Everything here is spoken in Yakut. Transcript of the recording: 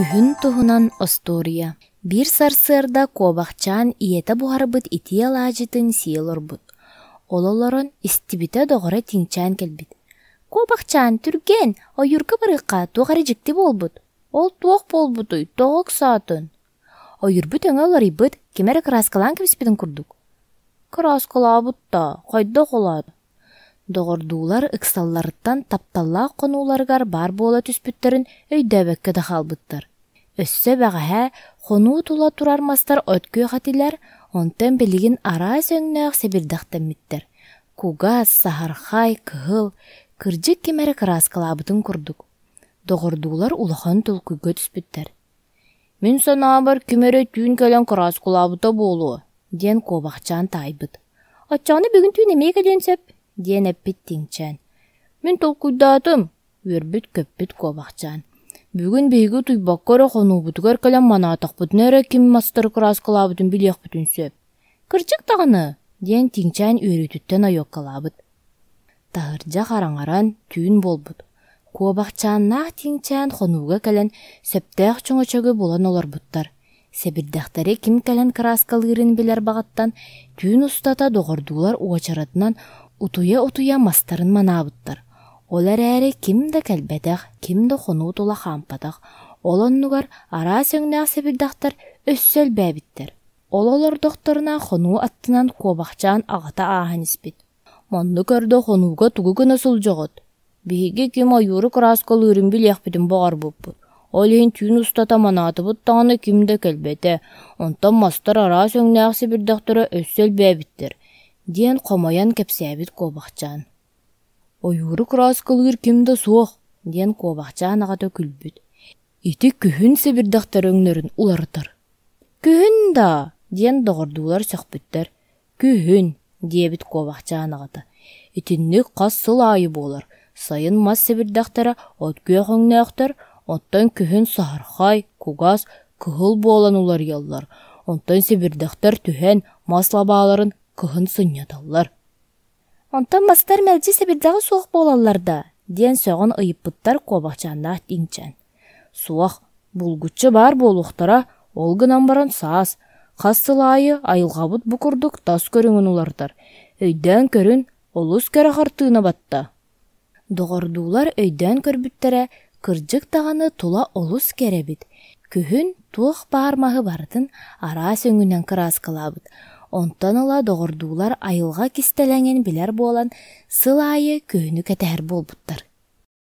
Күһүн туһунан остуоруйа. Биир сарсыарда куобахчаан ийэтэ буһарбыт итии алаадьытын сии олорбут. Ол олорон истибитэ доҕоро тиҥчээн кэлбит. «Куобахчаан, түргэн, ойуурга барыахха, туох эрэ дьикти буолбут». «Ол туох буолбутуй, тоҕо ыксаатын?» «Ойуурбут өҥө уларыйбыт, ким эрэ кырааскалаан кэбиспитин курдук». «Кырааскалаабыт да, хайдах улаат?» Доҕордуулар ыксалларыттан тапталлаах хонууларыгар баар буола түспүттэрин өйдөөбөккө да хаалбыттар. Өссө бэҕэһээ хонуу тула турар мастар от күөх этилэр, онтон билигин араас өҥнөөх сэбирдэхтэммиттэр: кугас, саһархай, кыһыл, кырдьык ким эрэ кырааскалаабытын курдук. Доҕордуулар улахан толкуйга түспүттэр. «Мин санаабар, ким эрэ түүн кэлэн кырааскалаабыта буолуо» диэн куобахчаан таайбыт. «Оччоҕуна бүгүн түүн эмиэ кэлиэн сөп» диэн эппит Тиҥчээн. «Мин толкуйдаатым» үөрбүт-көппүт куобахчаан. «Бүгүн биһиги утуйбакка эрэ хонуубутугар кэлэн манаатахпытына эрэ ким мастары кырааскалаабытын билиэхпитин сөп. Кырдьык даҕаны» диэн Тиҥчээн үөрүүтүттэн ойуоккалаабыт. Таһырдьа хараҥаран, түүн буолбут. Куобахчааннаах тииҥчээн хонууга кэлэн, сөптөөх чөҥөчөгү булан олорбуттар. Сэбирдэхтэри ким кэлэн кырааскалыырын билэр баҕаттан, түүн устата доҕордуулар уочаратынан утуйа-утуйа мастарын манаабыттар. Ол эрээри ким да кэлбэтэх, ким да хонуу тула хаампатах, ол оннугар араас өҥнөөх сэбирдэхтэр өссө элбээбиттэр. Ол олордохторуна хонуу аттынан куобахчаан аҕата ааһан испит. Манна көрдө хонууга тугу гына сылдьаҕыт? Биһиги ким ойууру кырааскалыырын билиэхпитин баҕарбыппыт. Ол иһин түүн устата манаатыбыт даҕаны ким да кэлбэтэ, онтон мастар араас өҥнөөх сэбирдэхтэрэ өссө элбээбиттэр, диэн хомойон кэпсээбит куобахчаан. Ойууру кырааскалыыр ким да суох, диэн куобахчаан аҕата күлбүт. Ити күһүн сэбирдэхтэр өҥнөрүн уларытар. Күһүн даа, диэн доҕордуулар сөхпүттэр. Күһүн, диэбит куобахчаан аҕата, итинник хас сыл аайы буолар, сайын мас сэбирдэхтэрэ от күөх өҥнөөхтөр, оттон күһүн саһархай, кугас, кыһыл буолан уларыйаллар, онтон сэбирдэхтэр түһэн мас лабааларын кыһын сынньаталлар. Онтон мастар мэлдьи сэбирдэҕэ суох буолаллар да, диэн сөҕөн ыйыппыттар куобахчааннаах тииҥчээн. Суох, булгуччу баар буолуохтара, ол гынан баран саас, хас сыл аайы айылҕабыт бу курдук тас көрүҥүн уларытар. Өйдөөн көрүн, олус кэрэ хартыына батта. Доҕордуулар өйдөөн көрбүттэрэ, кырдьык даҕаны тула олус кэрэ эбит. Күһүн туох баар маһы барытын араас өҥүнэн кырааскалаабыт. Онтон ыла доҕордуулар айылҕа кистэлэҥин билэр буолан, сыл аайы күһүнү кэтэһэр буолбуттар.